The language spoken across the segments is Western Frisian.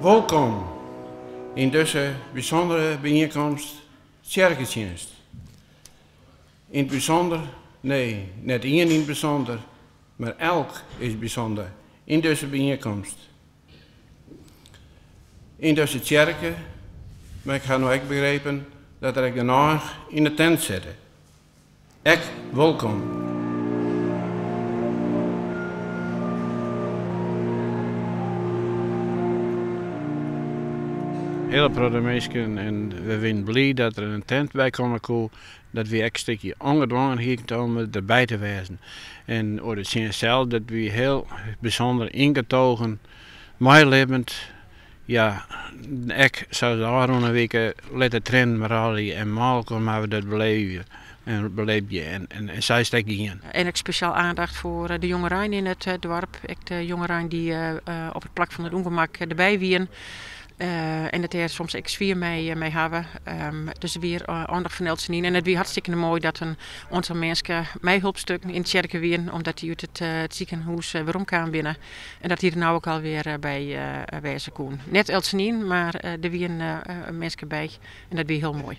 Wolkom yn dizze bysûndere byienkomst tsjerketsjinst. Yn it bysûnder, nee, net ien yn it bysûnder, mar elk is bysûnder yn dizze byienkomst. Yn dizze tsjerke, mar ik ha no ek begrepen dat der ek genôch yn de tent sitte. Ek wolkom. Hiele protte minsken en we wienen bliid dat der in tent by komme koe. Dat wy ek in stikje ongedwongen hienen om derby te wêzen. En oer de tsjinst sels, dat wie hiel bysûnder yngetogen, meilibbend. Ja, ek sa as de ôfrûne wike lit de triennen mar rôlje en mei-elkoar moatte we dat beleevje en belibje en, en, en sa is it ek gien. En ek spesjaal aandacht foar de jongerein yn it doarp. Ek de jongerein dy't op it plak fan it ûngemak derby wienen. En it dêr soms ek swier mei hawwe. Dus der wie oandacht fan eltsenien. En it wie hartstikke moai dat in oantal minsken mei hulpstukken yn de tsjerke wienen, omdat dy út it sikehûs weromkaam binne. En dat dy der no ek alwer by wêze koenen. Net eltsenien, mar der wienen minsken by en dat wie hiel moai.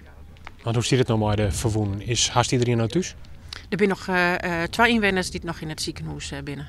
Want hoe stiet it no mei de ferwûnen? Is hast iderien no thús? Der binne noch twa ynwenners dy't noch yn it sikehûs binne.